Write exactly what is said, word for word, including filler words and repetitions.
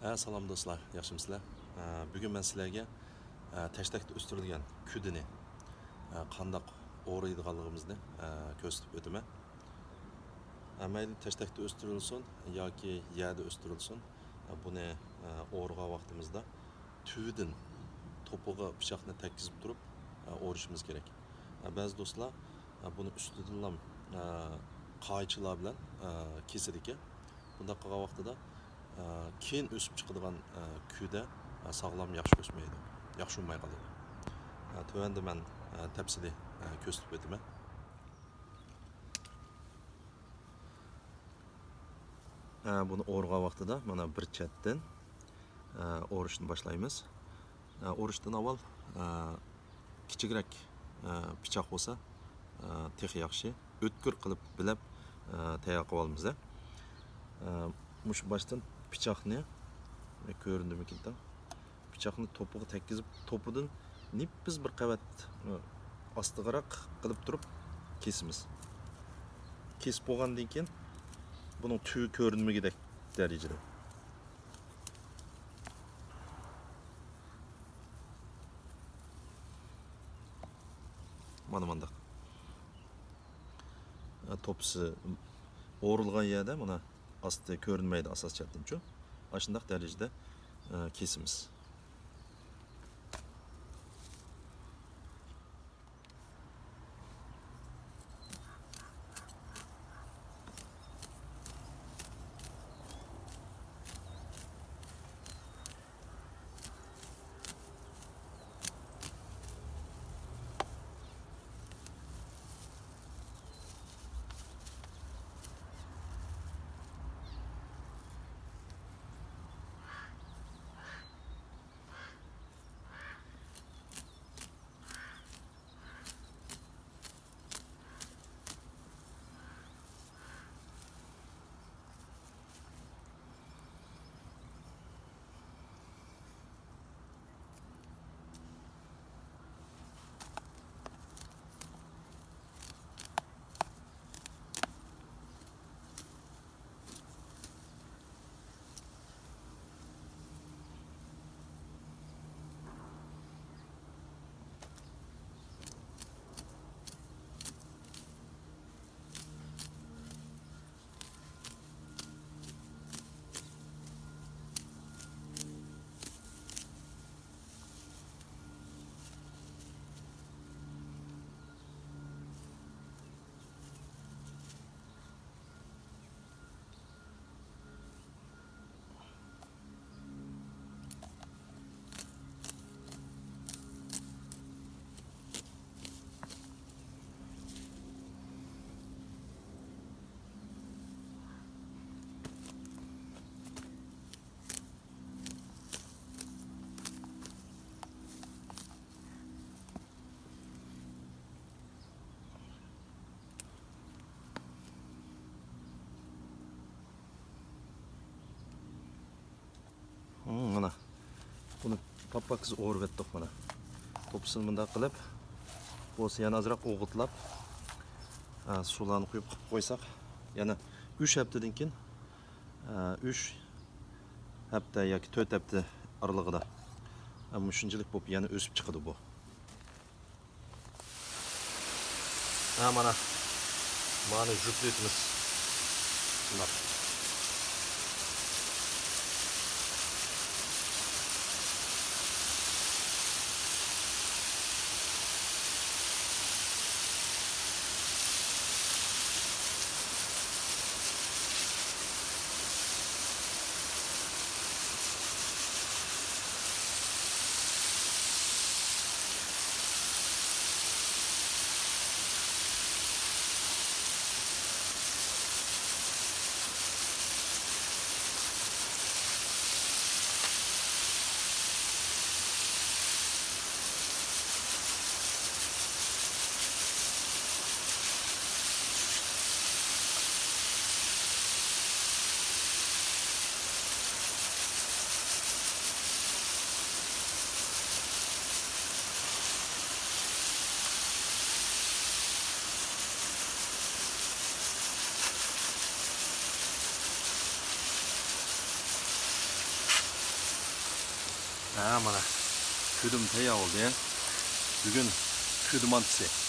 ھە، سالام دوستلار، ياخشىمۇسىلەر؟ ھە، بۈگۈن مەن سىلەرگە، ھە، تەشتەكتە ئۆستۈرۈلگەن كۈدىنى، ھە، قانداق ئورىيدىغانلىقىمىزنى، ھە، كۆرسىتىپ ئۆتىمەن. ھە، مەيلى تەشتەكتە ئۆستۈرۈلسۇن ياكى يەردە ئۆستۈرۈلسۇن، ھە، بۇنى، ھە، ئورىغان ۋاقتىمىزدا تۈۋىدىن توپىغا پىچاقنى تەگكۈزۈپ تۇرۇپ، ھە، ئورىشىمىز كېرەك. ھە، بەزى دوستلار، ھە، بۇنى ئۈستىدىنلا، ھە، قايچىلار بىلەن، ھە، كېسىدىكەن. بۇنداق قىلغان ۋاقتىدا، ئە، كېيىن ئۆسۈپ چىقىدىغان، ئە، كۈدە، ئە، ساغلام ياخشى ئۆسمەيدۇ. ياخشى ئۇنماي قالىدۇ. ئە، تۆۋەندە مەن، ئە، تەپسىلىي، ئە، كۆرسىتىپ ئۆتىمەن. ئە، بۇنى ئورىغان ۋاقتىدا مانا بىر چەتتىن، ئە، ئورىشنى باشلايمىز. ئە، ئورىشتىن ئاۋۋال، ئە، كىچىكرەك، ئە، پىچاق بولسا، ئە، تېخى ياخشى. ئۆتكۈر قىلىپ بىلەپ، ئە، تەييار قىلىۋالىمىز. ئە، مۇشۇ باشتىن پىچاقنى، كۆرۈندىمىكىن تاڭ؟ پىچاقنى توپىغا تەگكۈزۈپ، توپىدىن نېپىز بىر قەۋەت، ئە، ئاستىغىراق قىلىپ تۇرۇپ كېسىمىز. كېسىپ بولغاندىن كېيىن بۇنىڭ تۈۋى كۆرۈنمىگۈدەك دەرىجىدە. مانا مانداق. توپىسى ئورۇلغان يەردە مانا ئاستى كۆرۈنمەيدۇ ئاساسىي جەھەتتىنچۇ. ئاشۇنداق دەرىجىدە، ئە، كېسىمىز. مانا بۇنى پاپپاكىز ئورۇۋەتتۇق مانا. توپىسىنى مۇنداق قىلىپ، بولسا يەنە ئازراق ئوغۇتلاپ، ئە، سۇلارنى قۇيۇپ قىلىپ قويساق، يەنە ئۈچ ھەپتىدىن كېيىن، ئە، ئۈچ ھەپتە ياكى تۆت ھەپتە ئارىلىقىدا، ئە، مۇشۇنچىلىك بولۇپ يەنە ئۆسۈپ چىقىدۇ بۇ. ھە، مانا. مانى جۈپلىتىمىز. شۇنداق. ھە، مانا، كۈدۈم تەييار بولدى. بۈگۈن كۈدە مانتىسى.